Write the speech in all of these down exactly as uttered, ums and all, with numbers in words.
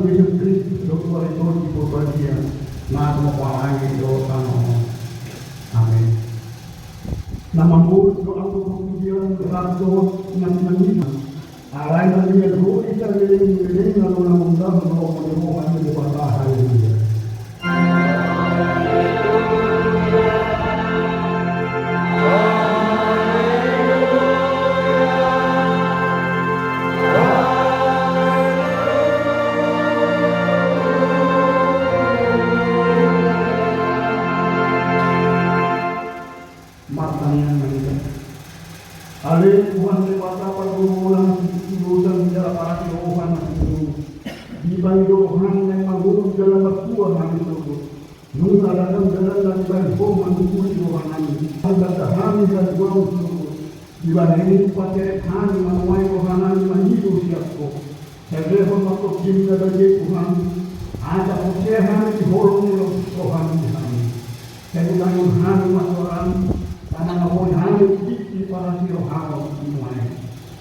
Jesus Kristus, do Tuhan i, Tondi Porbadia, na so manghaholongi langit dohot tano on. Amen. Na mamuruk do ahu tu pujian rap dohot na pinangido. Alai na nian holi saleleng ni lelengna do na mangulahon roha ni roha ni Debata. Haleluya. Martangiang ma hita. Ale Tuhan Debata, pargogoi na sititi, ulos jala parasi roha na sititi. Dipangido Ho hami naeng mangolu jala martua hami sogot. Nunga ragam dalan na dibahen Ho manungkuli roha nami. Angkat hami haluaon sogot. Dibahen i paterep hami manuai roha nami mangido sian Ho. Hehe, Ho ma tongkin na badia Tuhan, asa porsea hami di holong ni loas ni roham di hami. Sai ulangi hami ma suaram, asa mangaposi hami di parasi roham di nuaeng.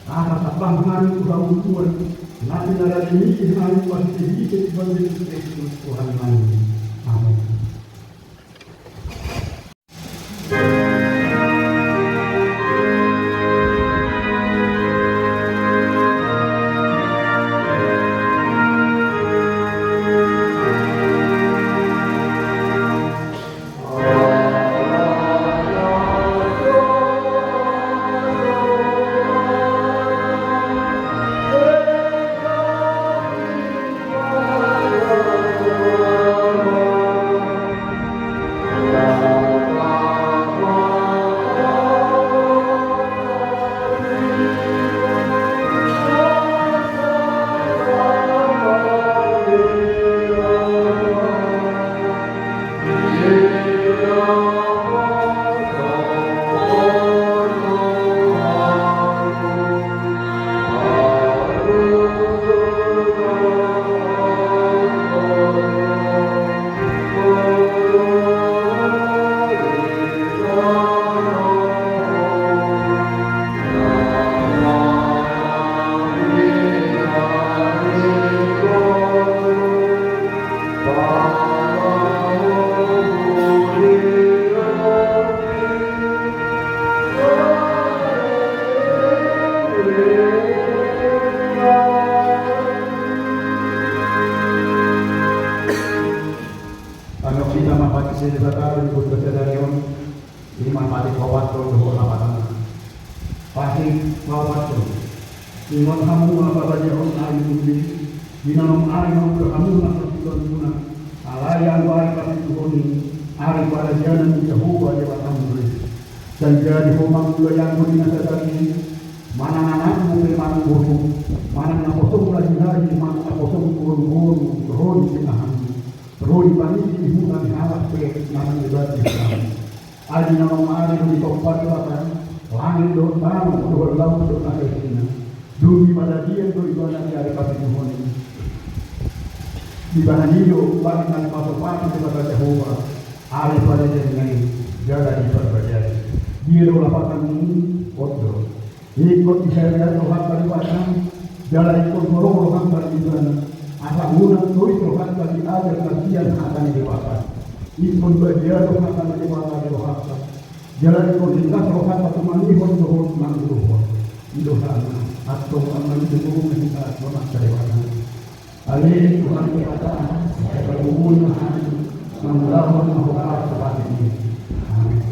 Asa sambang hami tu hamu Tuhan, na pinarade ni hami marhitehite Tuhan Jesus Kristus Tuhan nami. Amen. Tangihon hita ma pangidoan ni Debata di bagasan sadari on. I ma patik paopathon dohot lapatanna. Patik paopathon. Ingot hamu ma parbadiahon ari Minggu i, di na onom ari mangula hamu na sasintongmuna. Alai anggo ari Sapituhon i, ari paradianan ni Jahowa Debatam do i. Sai jadi ho mangula i anggo di na sadari i, manang anakmu pe manang boru, manang naposom lahi-lahi manang naposom boru-boru, ro di tengahmu. Ro di pangisi ni huta ni halak pe manang lebat ni halak. Ai di na onom ari do ditompa Debata langit dohot tano dohot laut dohot na saisina. Dung i maradian do ibana di ari Sapituhon i. Dibahen i do langit na dipasu-pasu Debata Jahowa, ari paradianna i jala diparbadiai. Dia do lapatan ni on do. Ingkon diherean rohanta di Debata, jala ingkon holong rohanta di Ibana, asa unang tois rohanta di adat na sian hata ni Debata. Ingkon badia do hata ni Debata di rohanta, jala ingkon ringgas rohanta tumangihon dohot manguluhon. I do hata, antong amang di guru na hita dongan sa Debata. Ale Tuhan Debata, sai pargogoi ma hami, mangulahon ma Ho parsaoran i. Amen.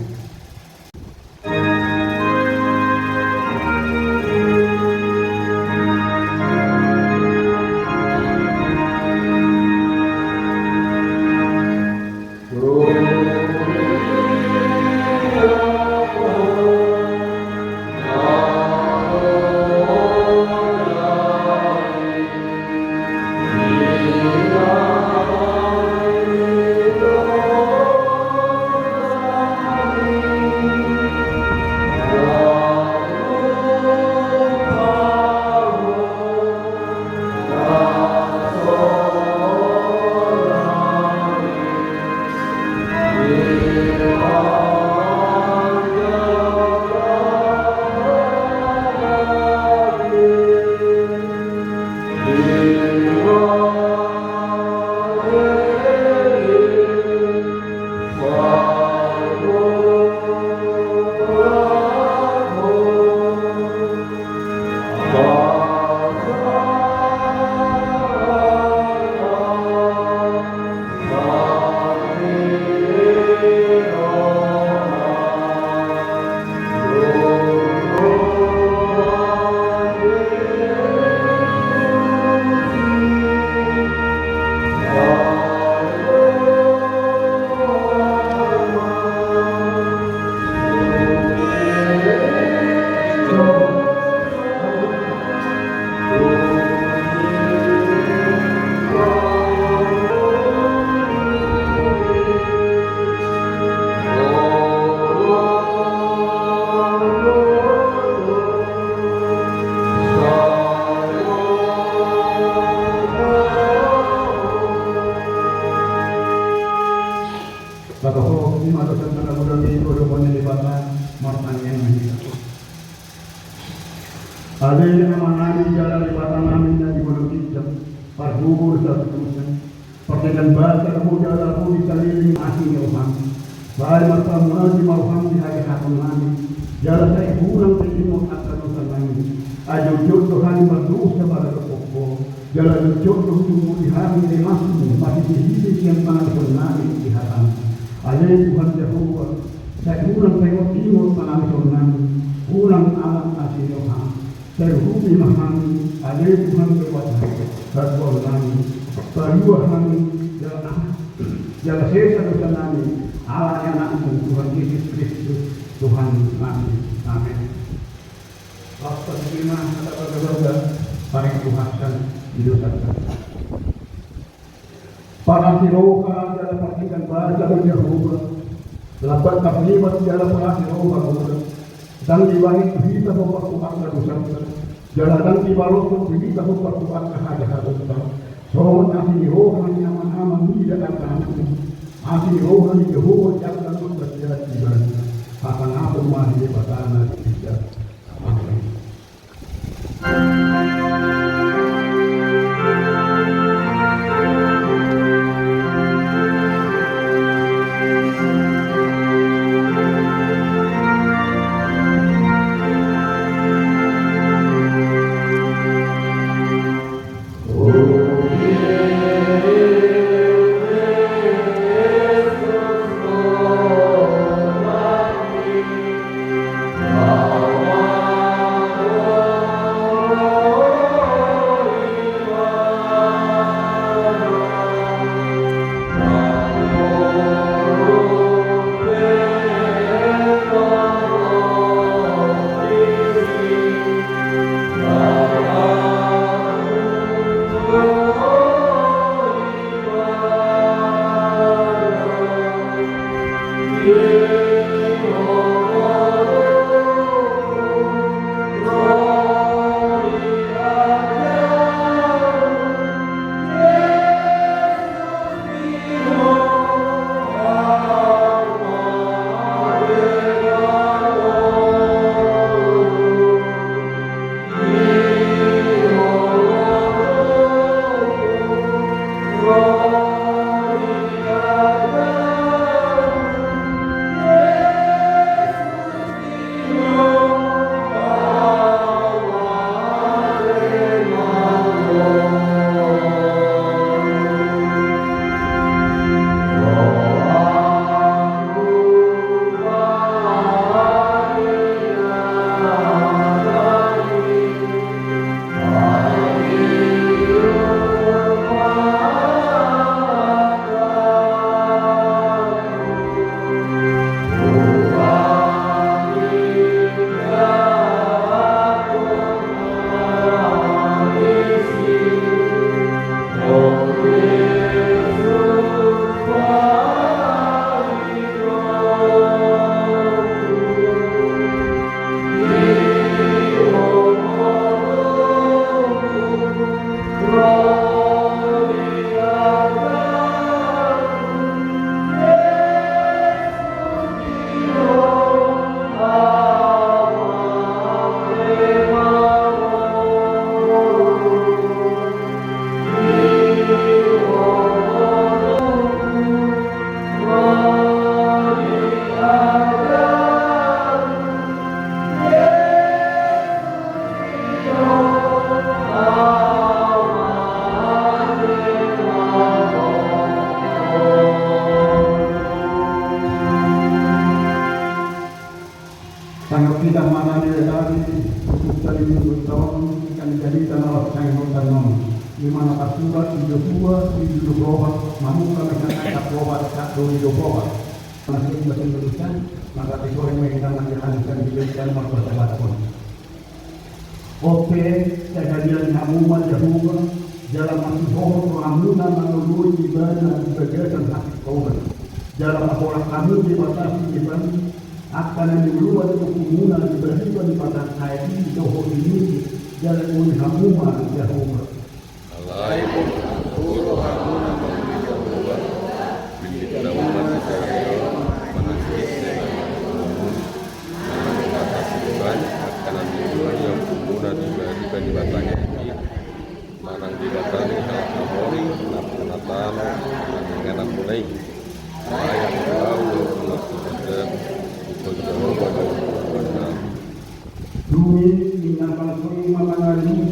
Laho, ima dosa na mangudami dohot ni Debata, martangiang ma hita. Ale Amanami jala Debatanami na di banua ginjang, parhobas saluhutna, partingkian basa do Ho jala Ho di saleleng asi ni roham. Sai marpamuati ma roham di hajahatonnami, jala sai unang taingot angka dosanami. Ai jotjot do hami mardosa maradophon Ho, jala jotjot do hupunguti hami lemasmu marhitehite sian pangaluhonnami di hatam. Ale Tuhan Jahowa, sai unang taingotingot pangaluhonnami, unang alang asi ni roham. Sai urupi ma hami, ale Tuhan Debata, hatuaonnami, palua hami, jala, jala sesa dosanami, ala ni Anakmu Tuhan Jesus Kristus, Tuhannami. Amen. Laos pasahat ma hata bangga-bangga, paling Tuhan di dosa. Parasi roha jala partingkian basa do Jahowa, lambat tarlibat jala parasi roha Ho da. Ndang dibahen tu hita hombar tu angka dosanta, jala ndang dibaloshon tu hita hombar tu angka hajahatonta. Songon asi ni roha ni ama-ama mida angka anakna, asi ni roha ni Jahowa di angka na mangkatai ibana. Hasangapon ma ni Debata na di hita. Amen. Hita manang di tadi, untuk tadi minggu tahun, kan jadi tanah sangat tanam. Di mana pasurat di Yosua, di judul roha, mamuka mengatakan roha, tak doli roha. Masih masih lulusan, maka di sore mereka menjalankan di judul markas pun. Ope, kejadian hamu ma Jahowa, jala masihohot rohamuna mangalului ibana di bagasan hasintongan. Jala pahoras hamu di batas ibana, angka na niuluan ni ompumuna di bariba ni batang aek i dohot di Misir, jala uli hamu ma Jahowa. Alai molo rohamuna mangalului Jahowa, pinggit na umat Israel, manang ise na mangalului. Manang di batas ibana, angka na niuluan ni ompumuna di bariba ni batang aek i, manang di batas ni halak Amori, na pernah tano, na ninganamuna i. Alai anggo ahu, ahu na sumada, ingkon Jahowa do Tuhan nami. Dung i, ninna bangso i ma mangalului,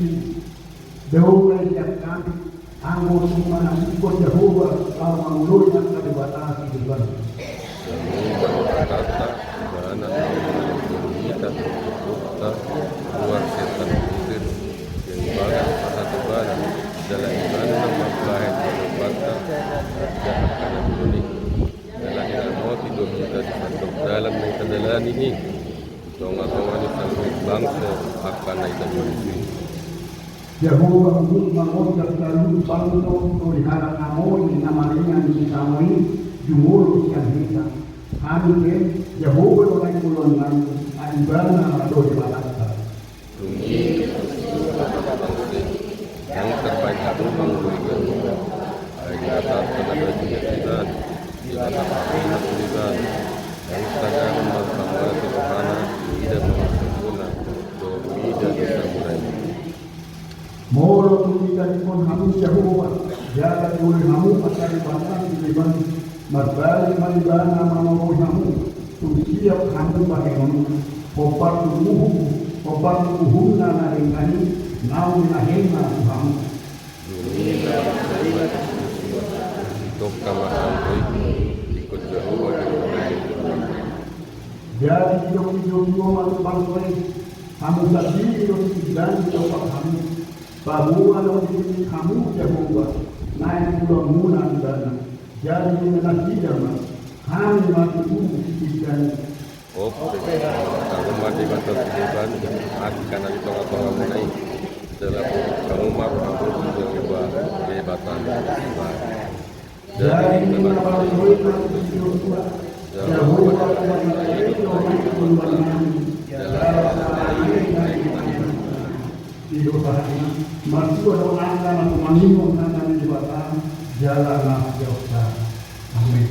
dao ma i sian hami, anggo tung manang ingkon Jahowa laho mangoloi angka debata sideban. Jahowa do Tuhanta, ibana na mangalului hita, turpukta, ruar sian tano Mesir, sian bagas pasahat ibana, jala ibana na mambahen pardobanta, raja angka na bolon i. Jala diramoti do hita di sandok dalan na hita dalani i. Tongatonga ni saluhut bangso angka na hita bolisi. Jahowa huhut mangonjar saluhut bangso, ro di halak Amori na maringan di tano i, jumolo sian hita. Hami pe, Jahowa do na ningoloan nami, ai ibana do debatanta. Dung i, ndang tarbahen hamu mangoloi Jahowa, ai na tarpanabajunya ibana, ibana parumaen ibana, ndang tagangan marpangola tu rohana, mida mangusuhmuna, dohot mida dosamuna i. Molo tung diganjihon hamu Jahowa, jala dioloi hamu angka debata sideban, marbalik ma ibana mangoloi hamu, tung siap hamu bahenonna, hombar tu uhum, hombar tu uhumna na denggan i, naung dinahenna tu hamu. Dung i, tongka ma hamu i, ingkon Jahowa do. Jadi didok Josua ma tu bangso i, hamu sandiri do sitindangi dompak hamu, paboa naung dipillit hamu Jahowa, naeng ulaonmuna ibana. Jadi ninna nasida ma, hami ma tutu sitindangi. Ope, hamu ma debata sideban, angka na di tongatongamuna i, jala boru hamu ma rohamu tu Jahowa, Debatamuna. Jadi ninna bangso i ma tu si Josua, Jahowa do na mangalehon i tu hami, jala i ma i. Di dosa i, martua do angka na tumangion hata ni Debata, jala na siaosta. Amen.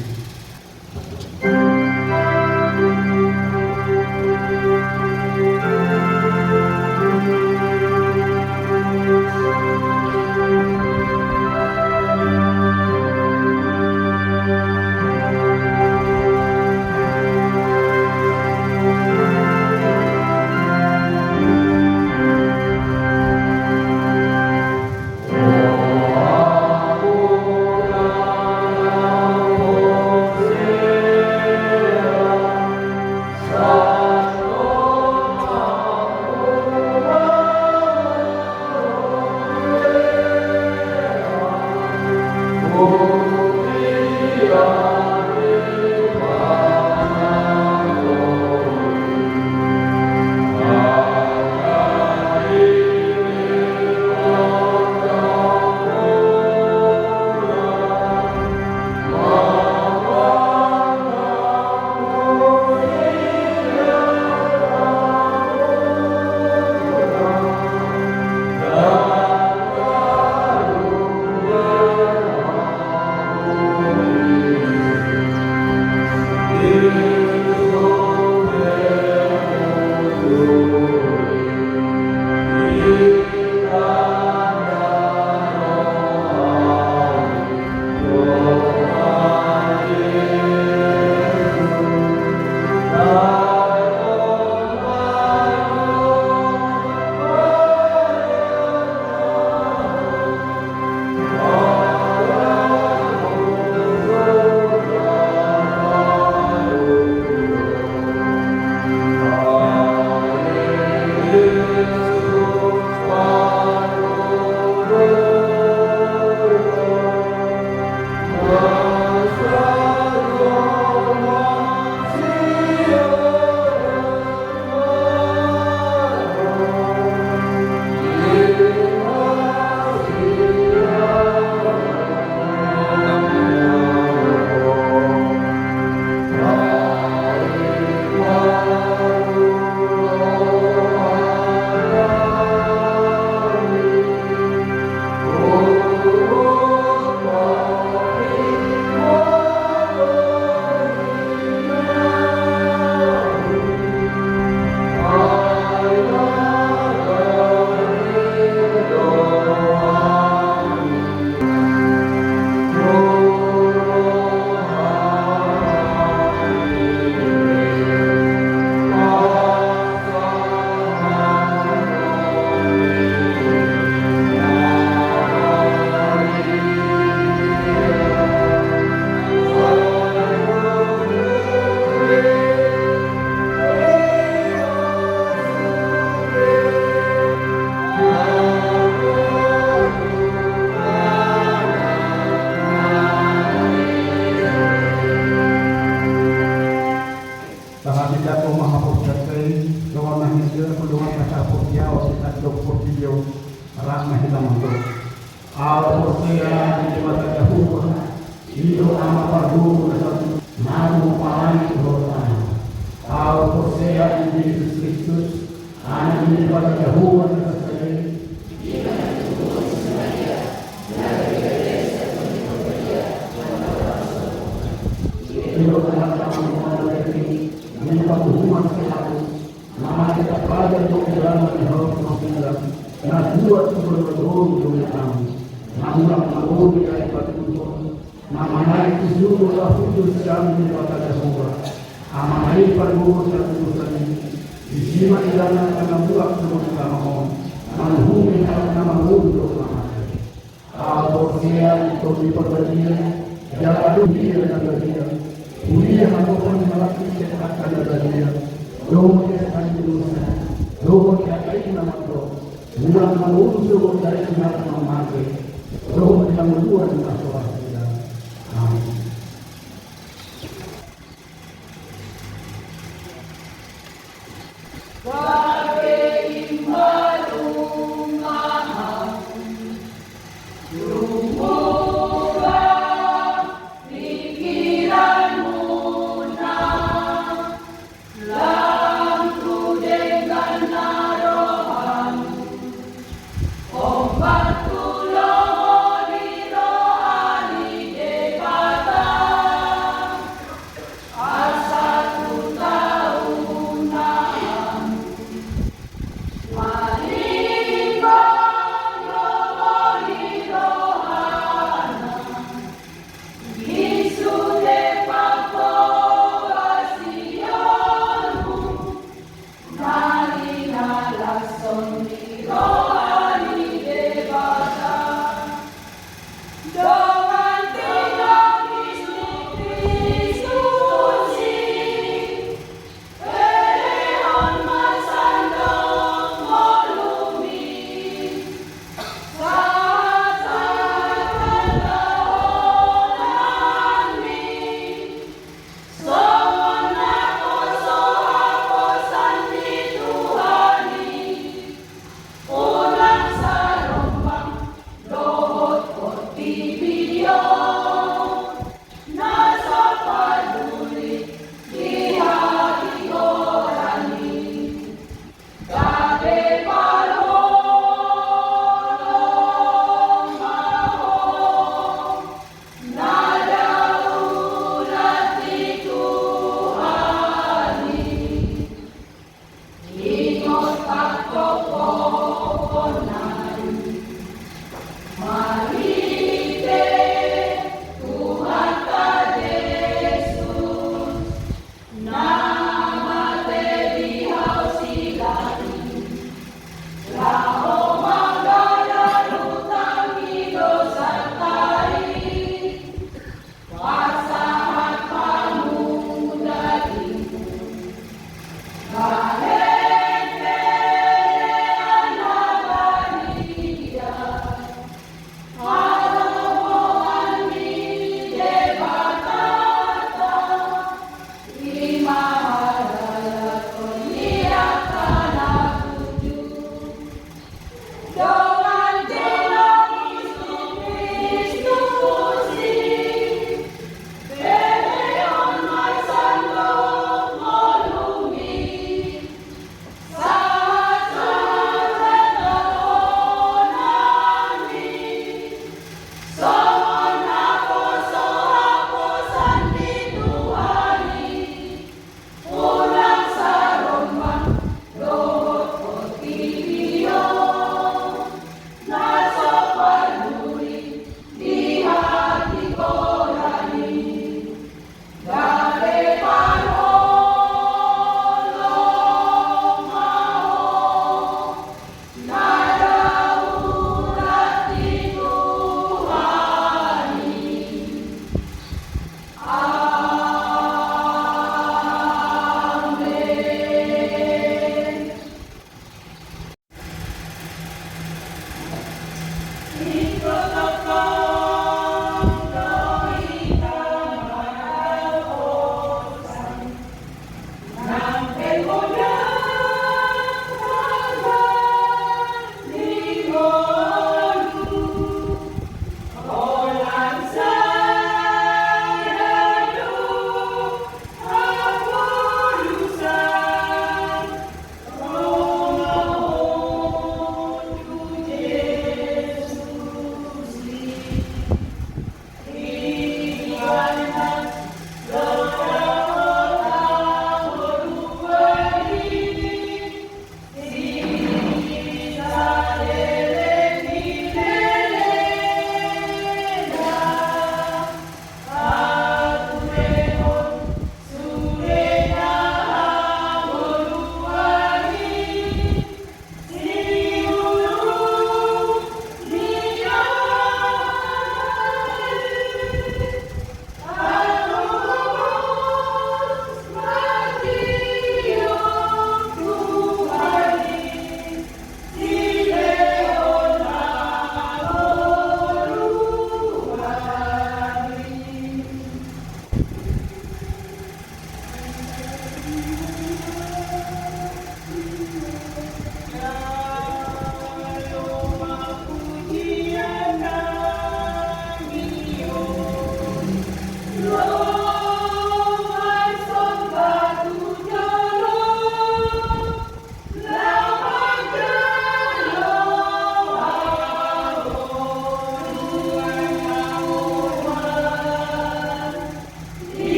Rap ma hita mandok. Ahu porsea di Debata Jahowa, i do Ama pargogo na satu, na mamboan langit dohot tano. Ahu porsea di Jesus Kristus, Anak ni Debata Jahowa na sasada i. I do Anak na mamboan langit, na mamboan si ahu. Na mate tapadan tu ibana di hau pengadilan, na tuat tu berbagai dosa kami, na mulak mangolu di ari patupahon, na manaek tu surgo laho tu siamun ni Debata Jahowa, Ama na i pargogo sian dosa i, disi ma ibana akan mulak tu bumi tano on, manguhumi halak na mangolu dohot na mate. Ahu porsea di Tondi Parbadia, jala adong huria na badia, huria hagogoon ni halak i sian angka na badia, dohot sian angka na dosa, dohot sian angka i na mandok, mulak mangolu surgo di ari na mate, dohot di hangoluan na so ra hita. Amin.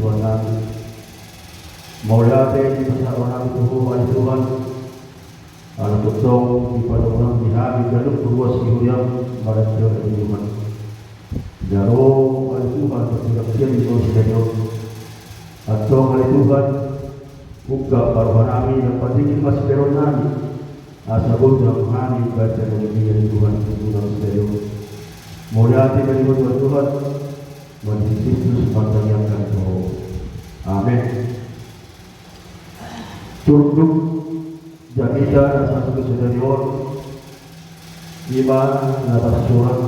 Tuhan nami. Mauliate di pasahat nami tu Ho ale Tuhan. Ala tongtong di padomu nami hami ganup ruas di huriam marasian di Tuhan. Jalo ale Tuhan berpindah di bawah sejadi. Antong ale Tuhan. Buka ma roha nami na patinggi ma siperon nami. Asa boi hami baca nami dia di Tuhan di Tuhan sejadi. Mauliate ma di Tuhan Tuhan. Mauliate Kristus pantangiangkan Ho. Amen. Turduk jamita na satu kesadaran. Ima na tersurat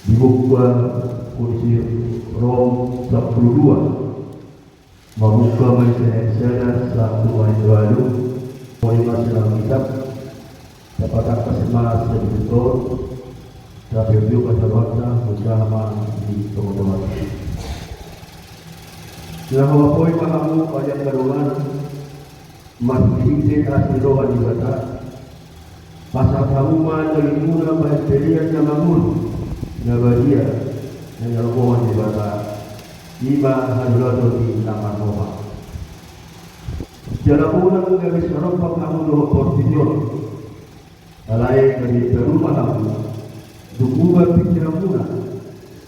di buku Polisi Rom sepuluh dua. Mabuka ma ise sada satu ayat walu. Mauliate ma sian Alkitab. Tapatangkas ma sian Alkitab. Tapi ujung kata bangsa usaha ma di teman-teman. Nah, apa yang kamu ayat kadongan. Marhitehite asi ni roha ni Debata. Pasahat hamu ma dagingmuna bahen pelean na mangolu, na badia, na nilehon ni Debata. Ima haluaon ni na marroha. Jala unang gabe sirompak hamu dohot portibi on. Alai gabe taruma hamu, dung uba pikiranmuna,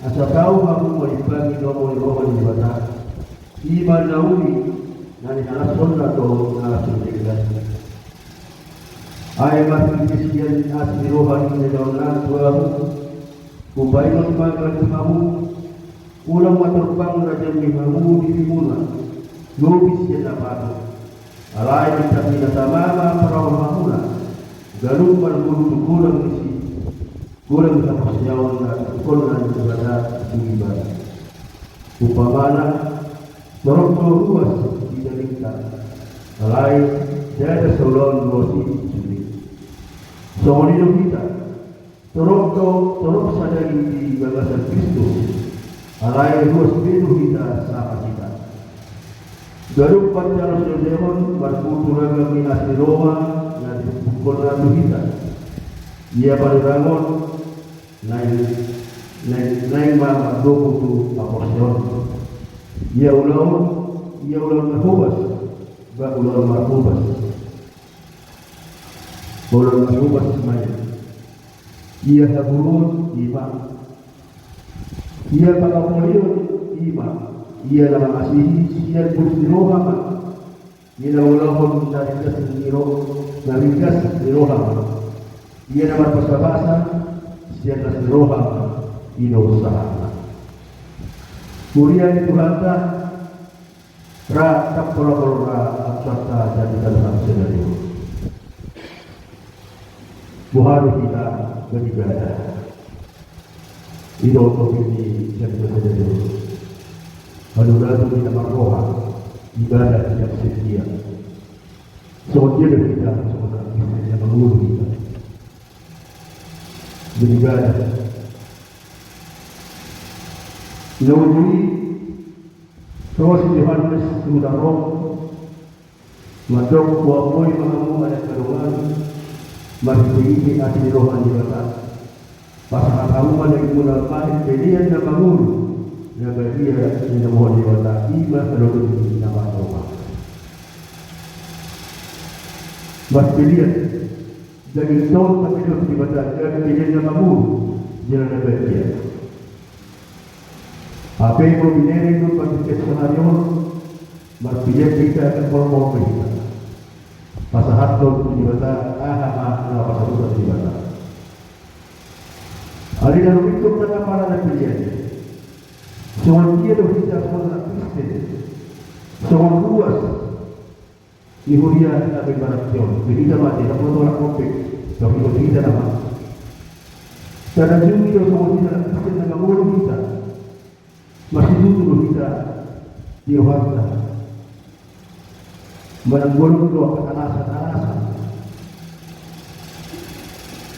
asa tau hamu malimbangi lomo ni roha ni Debata. Ima na uli, na nihalashonna do na sumenggan. Ai marhitehite sian asi ni roha ni Debata tu hamu, hupaingot ma tu hamu, unang ma torpang rajam ni hamu dirimuna, lobi sian na patut. Alai di tapi na sama ma parrohamuna, ganup marguru tu godang ni si, godang ni haporseaon na tingkos na ni Debata tu ibana. Umpamana, torop do ruas di dagingta, alai ndada saulaon ruas i sude. Songon i do hita, torop do, torop sadaging di bagasan Kristus, alai ruas be do hita sama hita. Ganup panjalo sian Debata on marhite ragam ni asi ni roha na dipukhon na tu hita. Ia panurirang on naeng, naeng, naeng ma mandomu tu haporseaon. Ia ulaon, ia ulaon na hobas, ba ulaon marhobas. Ulaon na hobas ma i. Ia haburuon ima. Ia pangapolion ima. Ia na mangasihi sian bulus ni roha ma. Ia na ulaon na ringgas ni ro-, na ringgas ni roha ma. Ia na marpasapasa sian las ni roha ma. I do sahatna. Huria ni Tuhanta. Ra, tapolopolo ra, amanta jadi dalam senario. Boha do hita beribadah. I do topik ni jadi senario. Lalu lalu kita marroha ibadah tidak setia. Songon dia do hita, songon dia do hita mangolu hita. Beribadah. Lalu Ro si Johannes tu huta Rom, mandok: Huampoi ma hamu ale angka dongan, marhitehite asi ni roha ni Debata. Pasahat hamu ma dagingmuna bahen pelean na mangolu, na badia, na nilehon ni Debata, i ma haluaon ni na marroha. Marpelean. Daging on tapelehon tu Debata, gabe pelean na mangolu, jala na badia. Hape molo binereng do partingkian sahari on, marpelean hita, gabe holmos do hita. Pasahathon tu Debata aha ma na pasahathon tu Debata. Alai na rumituk na apala na pelean. Songon dia do hita songon anak Kristen. Songon ruas ni huria na membarat on, di hita mate, na pola tolak kopek, na hita, hita nama. Sada jumi do songon hita na Kristen na mangolu hita. Masitutu do hita di rohanta. Manang godang do angka alasan-alasan.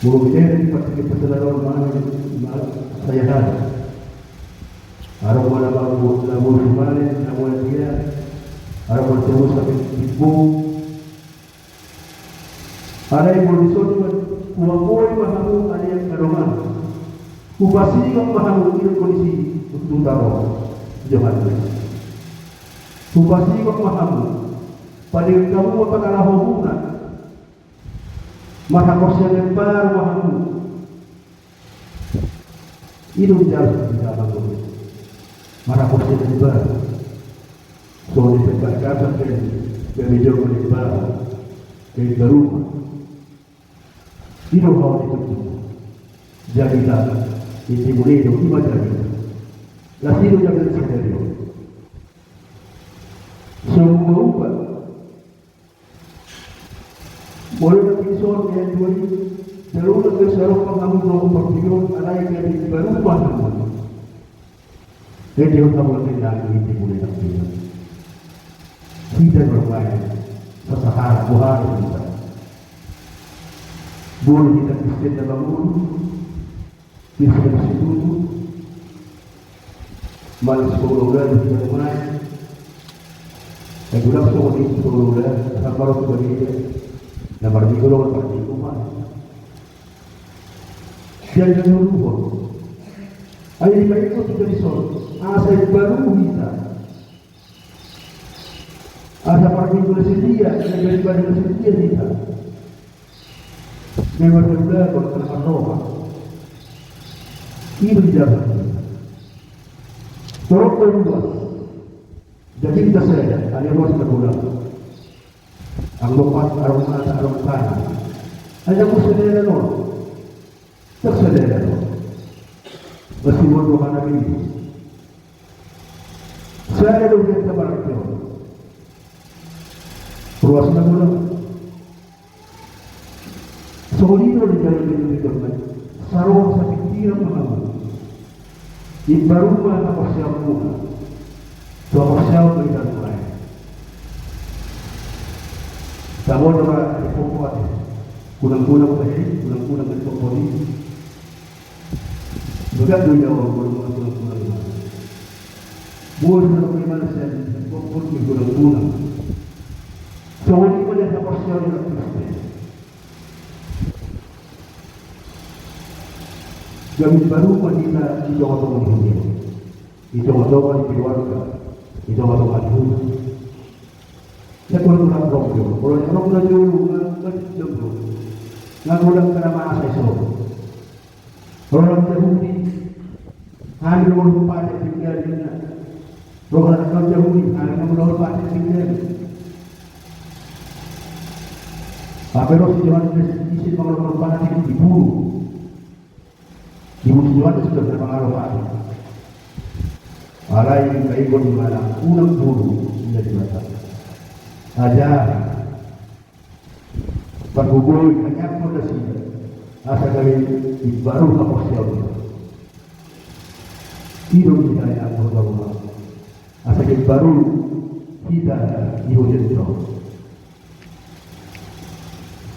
Molo binereng di partingkian pasahaton manang, ma-, saya hal. Adong ma na mangolu, na mangolu manen, na mangolu dia. Adong ma na mangolu sampe timbo. Alai molo dison ma, huampoi ma hamu ale angka dongan. Hupasingot ma hamu, i do kondisi tu huta Rom, Johannes. Hupasingot ma hamu, paneang hamu ma pangalaho muna, marhaporseaon na imbaru ma hamu. I do dijalo hita mangolu, marhaporseaon na imbaru. Songon i pe bahen gabe jolma na imbaru, na imbaru ma. I do hawa ni tutu. Jadi na inti muna i do, i ma jadi. Las i do jadi sadari on. Songon upa. Molo na pinson ni ayat dua i, jalo na gabe saropa hamu dohot portibi on, alai gabe imbaru ma hamu. Jadi on hamu lagi lagi di mulai nanti. Hita bermain, sasahat, buhari hita. Boleh hita Kristen dalam mulu. Bisa disebut malas kau loga di rumah. Yang gula so di kau loga, sama lo tu dia. Nomor minggu lo nomor minggu mah. Jadi dulu pun. Ayo, lima itu sudah disol. Asa baru kita. Asa parminggu na setia, asa beribadah na setia hita. Memang udah kalau kena roha. Ini di dalam. Torop kedua. Jadi kita sadar, ada ruas terpulang. Anggo pat, arung mata, arung tangan. Ada musuh dia ada nol. Tersadar. Mesti buat dua mana ini. Saya ada ujian sama rakyat. Ruas na mula. Songon i do di dalam hidup kita. Sarong sapingkiran ma hamu. Imbaru ma haporseaonmuna. Tu haporseaon ma i dalan lain. Tabo do ma di pokok ate. Kunang-kunang ma i, kunang-kunang di pokok i. Bagak do jawa molo molo kunang-kunang ma. Buat na kunang-kunang sian pokok i kunang-kunang. Songon i ma di haporseaon na Kristen. Gabe imbaru ma hita di tonga-tonga ni huria, di tonga-tonga ni keluarga, di tonga-tonga ni huta. Sai kol tulang rong jo, kol tulang rong na jolo, na, na jolo. Na godang kana masa i so. Roha ni Jahudi, hami do molo pate tinggal di na. Roha ni Jahudi, hami do molo pate tinggal. Hape ro si Johannes, ise mangalo pate diburu. Diburu si Johannes do na mangalo pate. Alai ingkon manang unang buru, ninna Debata. Aja. Panggogohi, manyampur nasida. Asa gabe imbaru haporseaon. I do hita ya, anggo Tuhan. Asa gabe imbaru hita di hujin to.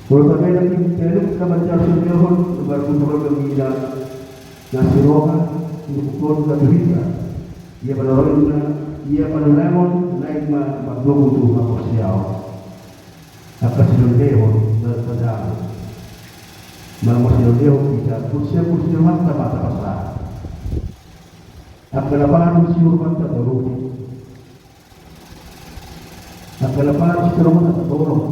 Molo tabaen di dalam na manjalo sundehon, baru molo kami na, na si roha, ingkon na tu hita. Ia panorang na, ia panorang, naeng ma panggogo tu haporseaon. Angka sinondehon na tajalo. Molo sinondehon hita, kursi-kursi na mata-mata pasahat. Angka na panusi hurmanta torung. Angka na panusi torung na torung.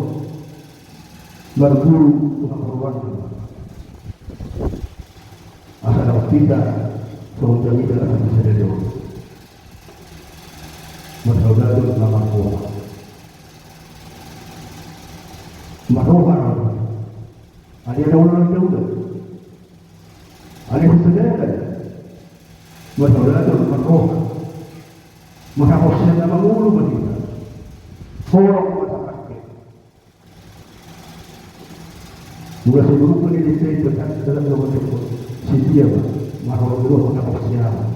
Marguru tu haporseaon. Asa dapat hita, songon jamita asa bisa dado. Marhaudaton na marroha. Marroha. Ada yang ulang jauh dah. Ada yang sedang. Marhaudaton marroha. Marhaporseaon na mangolu ma hita. Horong ma tapake. Mula sai buruk ma di desa i, berkat dalam dua macam. Setia ma, marhorong dua ma haporseaon.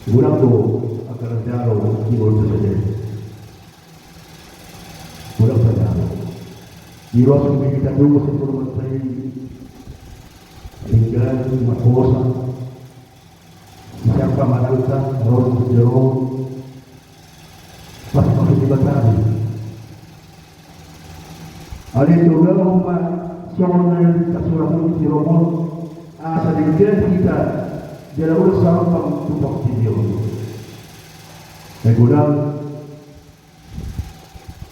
Godang do angka na jalo di molo tu sadari. Godang na jalo. Di ruas ni hita dulu sebelum mansai tinggal marhosa. Siapa manangka ron jero. Pas masuk di batari. Ale tu lalu ma songon na yang kita sudah pun di romon. Asa denggan hita jala ulas sampang tu portibi on. Sai godang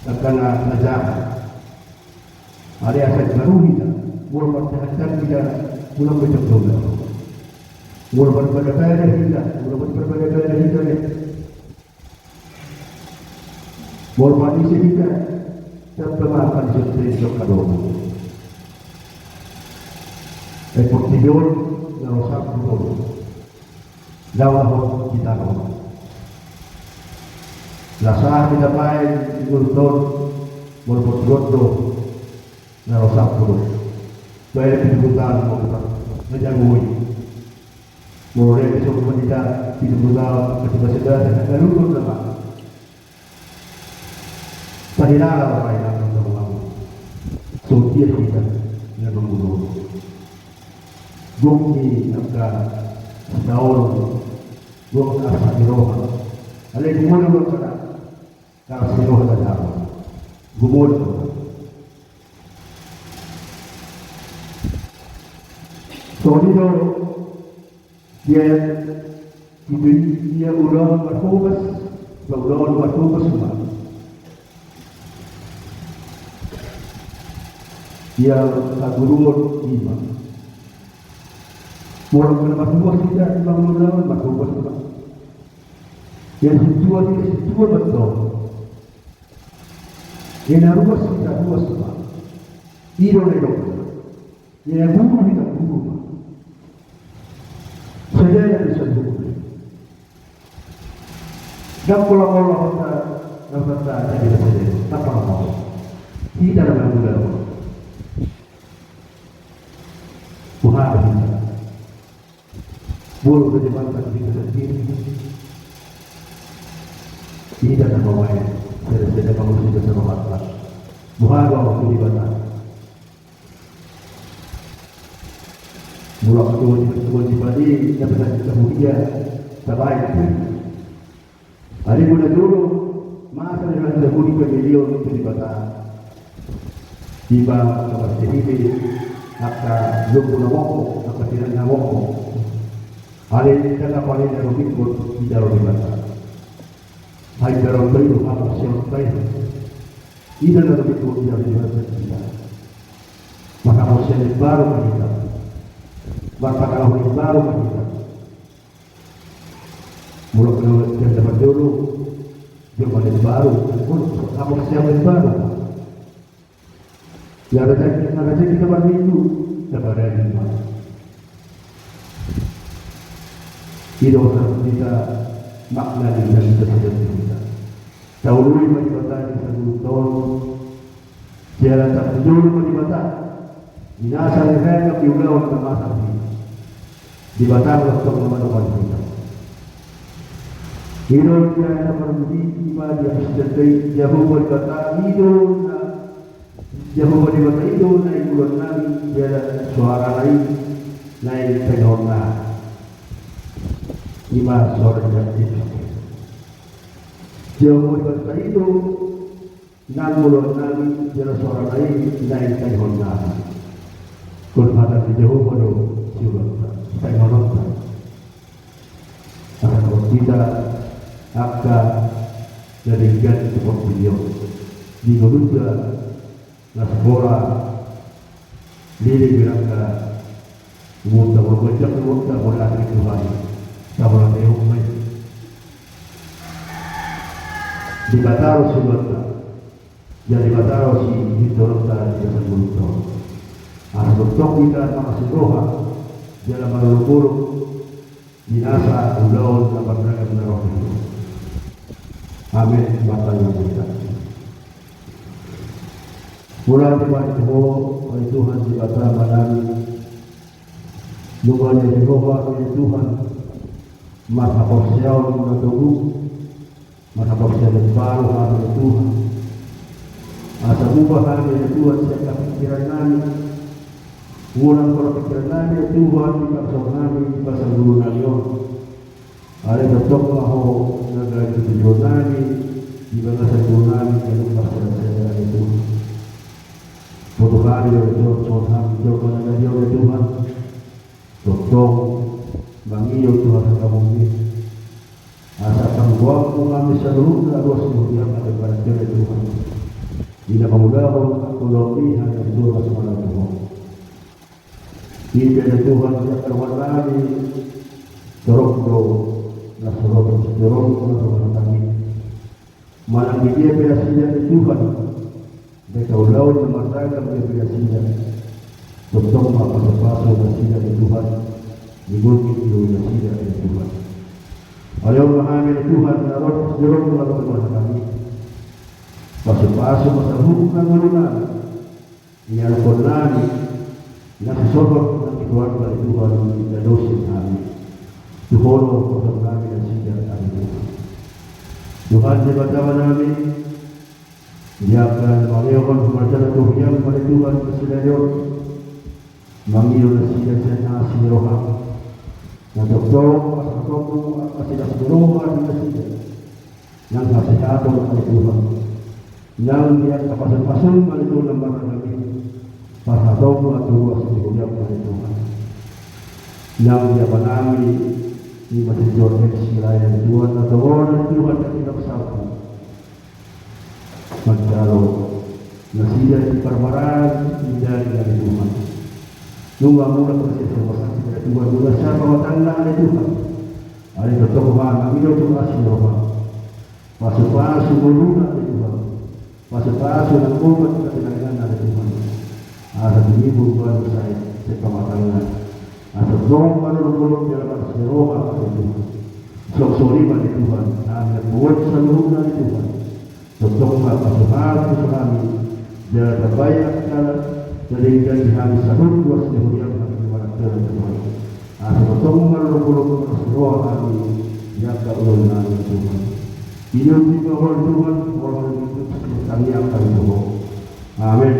angka na jahat. Alai asa dibaru hita, molo martahan hita, molo martahan hita, molo marpada-pada hita, molo marpada-pada hita, molo manise hita, tetap ma manise hita. Ai portibi on na ro sampulu on. Dao na hot di tano. Na sahat di tapain di ngolunta on, molo portibi on do na ro sampulu. Baen pitu pulu taon, molo na jago i. Molo na di sombong hita pitu pulu taon, pasti basa-basa na lupa nama. Pahilala ma i na manggulo. Songon dia hita na manggulo. Gok ni angka sitaon, gok arsak ni roha. Alai gumodang roha na, arsak ni roha na jahat. Gumodang roha. Songon i do. Ia, ia ulaon marhobas, ulaon marhobas ma. Ia haguruon i ma. Molo na marhobas hita, ima ulaon marhobas ma. Ia sintua hita, sintua ma tong. Ia na ruas hita, ruas ma. I do na didok. Ia guru hita, guru ma. Sadia na bisa guru. Ndang pola-pola hita, na hita jadi sadia. Ndang pola-pola. Hita na manggulo. Tuhan hita. Molo gabe mantan hita sandiri, hita na mamaen, sada-sada mangusida sarohanta. Boha do ahu tu Debata. Mulak tu Debata, tu Debata i, na pesan kita mulia, tabaen tu. Alai molo na jolo, masa na hita Jahudi pamilion tu Debata. Ima angka martehite, angka lombu na mokmok, angka tinan na mokmok. Alai hita na paling na rumikkon, hita ro Debata. Haimbaronta i do, haporseaonta i. Hita na rumikkon, hita ro Debata hita. Marhaporseaon baru ma hita. Marpangalaho baru ma hita. Mulak na janda parjolo, janda baru, haporseaon baru. Na raja, na raja hita marminggu, na paradi ma. I do hita makna ni na hita sadari hita. Taoloi ma Debata di saluhut on. Jala tapujolo ma Debata. Di nasa ni hata ni ulaon na masa hita. Debata na tong na manokan hita. I do na parmudi ima di apostel i, Jahowa Debata, i do na Jahowa Debata i do na ingolon nami, jala soarana i na ingkon taringot nami. Ima soara ni Debata. Jahowa Debata i do na ingolon nami, jala soarana i na ingkon taringot nami. Ingkon hata ni Jahowa do siulanta, taringotonta. Asa dohot hita angka na denggan tu portibi on. Di ngolunta na sabola, leleng do angka umurta, molo ganjang umurta, molo ate Tuhan, sabola teok ma i. Debata do siulanta. Jadi Debata do sipintoronta di bagasan ngolunta on. Asa tongtong hita mangasing roha, jala marolopolop di nasa ulaon na marragam na ro. Amen. Martangiang ma hita. Mauliate ma di Ho, ale Tuhan Debata Amanami. Nunga diajar Ho hami ale Tuhan marhaporseaon na togu, marhaporseaon baru hami ale Tuhan. Asa muba hami ale Tuhan sian hapingkirannami. Unang pola pingkirannami ale Tuhan di parsaorannami, di parsanggulunami on. Alai tongtong ma Ho na gabe tujuonnami di bagasan ngolunami, gabe parsadasada ale Tuhan. Boto hami ale Tuhan, songon hami jolma na gabe on ale Tuhan. Tongtong mangihut Tuhan hataMu i. Asa panggo Pasahat ma hami saluhutna ruas ni huriam, ale Tuhan, di na mangulahon angka ulaon i, hami na tua na so manang tuho. Ida, ale Tuhan, di angka dongan nami, torop do na so ro, torop do na so manang hami. Manang di dia pe nasida, ale Tuhan, di angka ulaon na marragam di dia pe nasida. Tongtong ma pasupasu nasida, ale Tuhan, di boti ni nasida, ale Tuhan. Alehon ma hami, ale Tuhan, na ro di roha ni dongan nami. Pasupasu ma saluhutna ngolu nami. Ia, ale Tuhan nami, na sisohot nang di keluarga, ale Tuhan, di na dos hami. Tu Ho do pasahaton nami nasida, ale Tuhan. Tuhan Debata Ama nami, di angka na mangalehon hamalitaan tu huriam, ale Tuhan, di sadari on, mangido nasida sian asi ni roham. Na tongtong pasahatonmu angka silas ni roha di nasida. Nang hasehaton, ale Tuhan. Nang di angka pasupasum, ale Tuhan, na marragam i, pasahatonmu ma tu ruas ni huriam, ale Tuhan. Nang di ama nami i, Masijoa X Sirait, ale Tuhan, na tongon, ale Tuhan, na pinarsampu manjalo nasida di parmaraan ni daging, ale Tuhan. Nunga mulak nasida sian rumah sakit, ale Tuhan, nunga siap ma tanganna, ale Tuhan. Alai tongtong ma hami mangido tu asi ni roham. Pasupasu ngoluna, ale Tuhan. Pasupasu nang obat ni hatiha, ale Tuhan. Asa tinibur baru sai sian pamatanna. Asa tongtong ma lolong-lolong di alam asi ni roha, ale Tuhan. Songon i ma, ale Tuhan, hami na tua saluhutna, ale Tuhan. Tongtong ma pasupasu hami, jala tambai angka na denggan di hami saluhut ruas ni huriam, hami marangkup, ale Tuhan. Asa tongtong ma lolong-lolong di alam asi ni roha hami di angka ulaon nami, ale Tuhan. Ido di bawah Tuhan, orang itu tangiang kami Tuhan. Amin.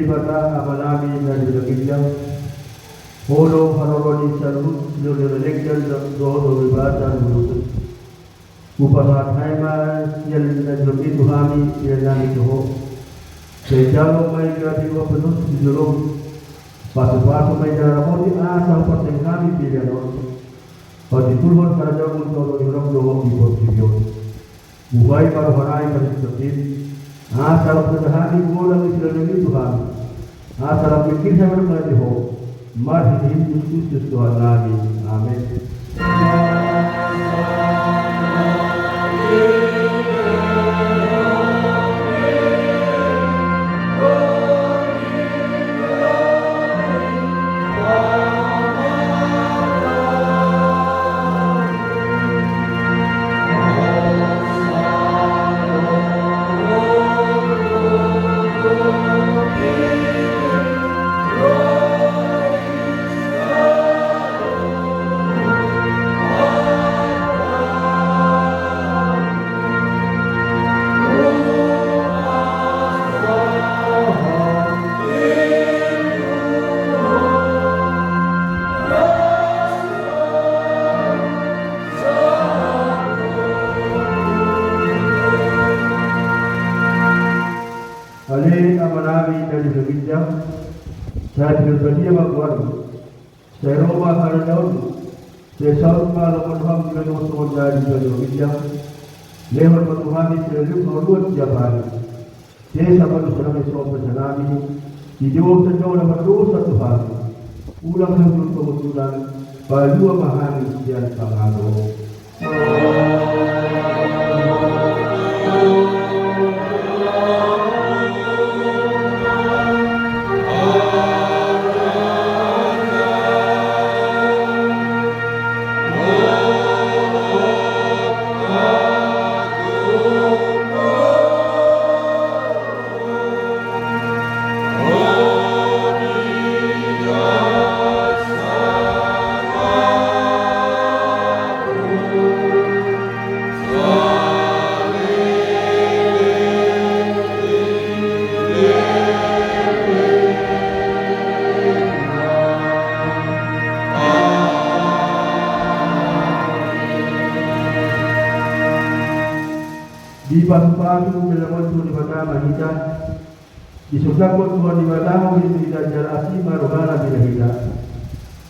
Debata Amanami na di surgo, Ho do haroro ni saluhut sian na denggan dohot na basa na luhut. Hupasahat hami ma sian na di surgo tu hami, pelean nami tu Ho. Sai jalo ma i gabe huaposhon tu joloM. Pasupasu ma i jala ramoti asa hupasahat hami pelean on. Patimbulhon harajaonMu tu ahu dohot di portibi on. Buhai ma rohanami parsitongkin, asa lam sada hami godang ni silahi tu hami. Asa lam pingkir hami mangalean Ho, marhite Kristus Tuhan nami. Amen. Ale Amanami na di surgo, sai pinarbadia ma goarMu. Sai ro ma harajaonMu. Sai saut ma lomo ni rohaM di banua on songon na di banua ginjang. Lehon ma tu hami silehonlehon ni hangoluan siapari. Sesa ma dosanami songon panesanami di dosa ni na pardosa tu hami. Unang hamu domu tu pangunjunan, palua ma hami sian pangago. Dipasupasu jala monjuk Debata ma hita. Disurgahon Tuhan Debata hami tu hita jala asi ma rohana di hita.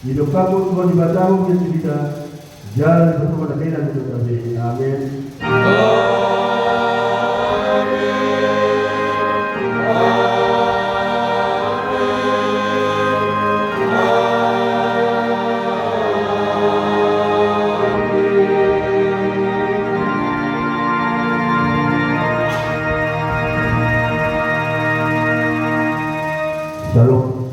Didongkahon Tuhan Debata hami tu hita jala dipasupasu ma hita tu hita. Amen. Shalom.